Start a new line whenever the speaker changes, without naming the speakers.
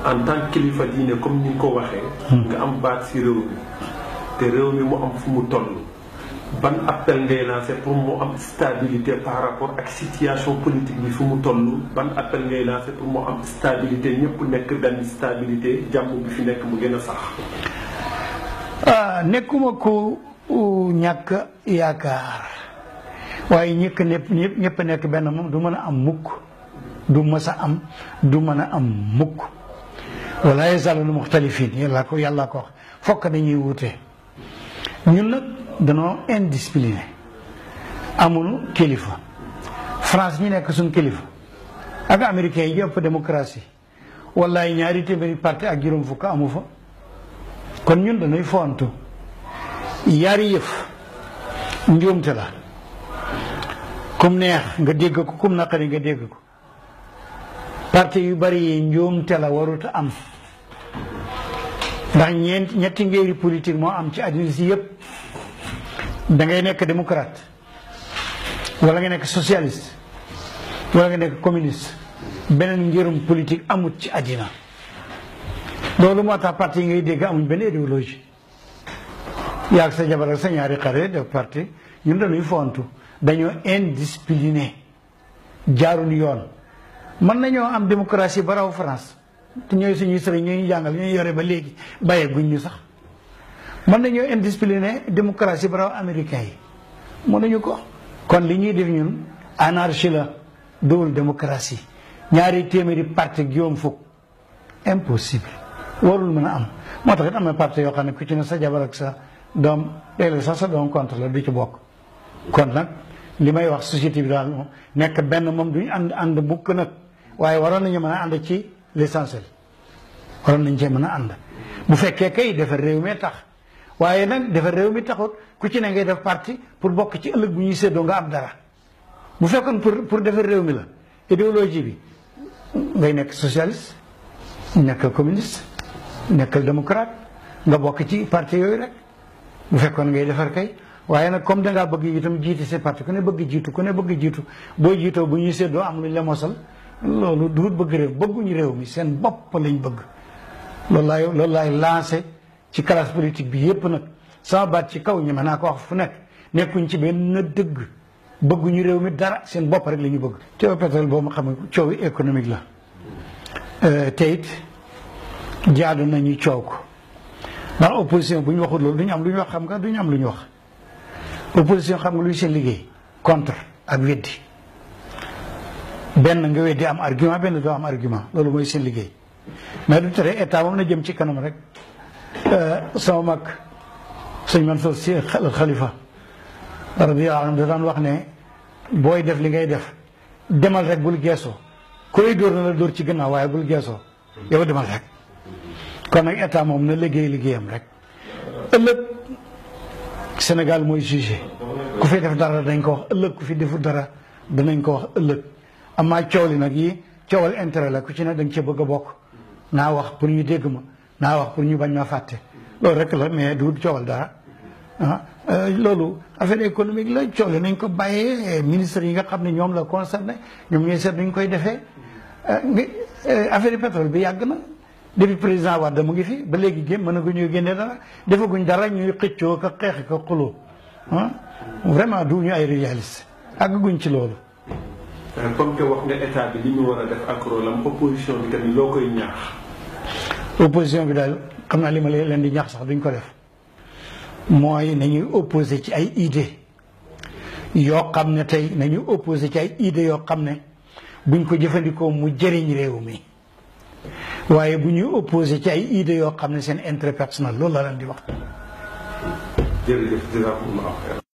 en tant que kilifa diine comme ni nga ko waxee. nga am baat si réew mi te réew mi mu am fu mu toll. ban appel ngay lancé pour mu am stabilité par rapport ak situation politique bi fu mu toll ban appel ngay lancé pour mu am stabilité ñëpp nekk benn stabilité jàmm bi fi nekk mu gën a sax.
nekkuma ko ñàkk yaakaar waaye ñëpp nekk benn moom du mën a am mukk du mës a am du mën a am mukk wala yazaaluna muxtalifin yàlla ko wax fokk dañuy wute ñun nag danoo indiscipliné amul kilifa France ñi nekk suñ kilifa ak américains yi ëpp démocratie wallaay ñaari téeméeri parti ak juróom fukk amu fa kon ñun dañuy fontu yaari yëf njuumte la kum neex nga dégg ko kum naqari nga dégg ko parti yu bari yi njuumte la warut am ndax ñetti ngéeri politique moo am ci àddina si yëpp da ngay nekk démocrate wala nga nekk socialiste wala nga nekk communiste beneen ngéerum politique amut ci àddina loolu moo tax parti yi ngay dégg amuñ benn idéologie yaa ak sa jabar ak sa ñaari xare def parti ñun dañuy fontu dañoo indiscipliné jaarul yoon mën nañoo am démocratie ba raw France te ñooy suñuy sëriñ ñooy jàngal ñooy yore ba léegi bàyyee guñ ñu sax mën nañoo indiscipliné démocratie ba raw américain yi mën nañu ko kon li ñuy def ñun anarchie la dowul démocratie ñaari téeméeri parti juróom fukk impossible warul mën a am moo tax it am na parti yoo xam ne ku ci ne sa jabar ak sa doom léeg-léeg sax sa doom contre la du ci bokk kon nag li may wax société bi daal moom nekk benn moom duñu ànd mukk nag waaye waroon nañu mën a ànd ci l'essentiel waroon nañ cee mën a ànd bu fekkee kay defar réew mi tax waaye nag defar réew mi taxut ku ci ne ngay def parti pour bokk ci ëllëg bu ñuy séddoo nga am dara bu fekkoon pour defar réew mi la idéologie bi ngay nekk socialiste nekkal communiste nekkal démocrate nga bokk ci parti yooyu rek bu fekkoon ngay defar kay waaye nag comme dangaa bëgg itam jiiti sa parti ku ne bëgg jiitu boo jiitoo bu ñuy séddoo am luñ la mosal loolu du bëgg réew bëgguñu réew mi seen bopp lañ bëgg loolu laay lancé ci classe politique bi yépp nag sama baat ci kaw ñi mën naa ko wax fu nekk nekkuñ ci benn dëgg bëgguñu réew mi dara seen bopp rek la ñu bëgg coow pétrole boobu ma xam ne coow économique la te it jaadu nañu coow ko ndax opposition bu ñu waxul loolu duñu am lu ñu wax xam nga duñu am lu ñu wax opposition xam nga luy seen liggéey contre ak weddi benn nga weddi am argument benn doo am argument loolu mooy seen liggéey mais du tere état moom na jëm ci kanam rek sama mag sëñ Mansour Sy Khalifa radiyallahu anhu da daan wax ne booy def li ngay def demal rek bul geesoo koy dóor na la dóor ci gannaaw waaye bul geesoo yow demal rek kon nag état moom na liggéeyam rek ëllëg Sénégal mooy jugé ku fi def dara dañ ko wax ëllëg ku fi deful dara danañ ko wax ëllëg amaa coow li nag yi coowal intérêt la ku ci ne da nga ca bëgg a bokk naa wax pour ñu dégg ma naa wax pour ñu bañ ma fàtte loolu rek la mais du coowal dara loolu affaire économique la coow li nañ ko bàyyee ministre yi nga xam ne ñoom la concerné ñoom ñooy seet nuñ koy defee affaire pétrole bi yàgg na depuis président Wade mu ngi fi ba léegi mën na ko ñuy génne dara defaguñ dara ñuy xëccoo ka xeex ka xuloo vraiment du ñu ay réaliste àgguñ ci loolu.
comme que wax nga état bi li ñu war a def ak rôle am opposition bi tamit loo koy ñaax.
opposition bi daal xam naa li ma leen di ñaax sax duñ ko def mooy nañuy opposé ci ay idées yoo xam ne tey nañuy opposé ci ay idées yoo xam ne buñ ko jëfandikoo mu jëriñ réew mi. waaye bu ñuy opposé ci ay idées yoo xam ne seen intérêt personnel loolu la leen di wax.
jërëjëf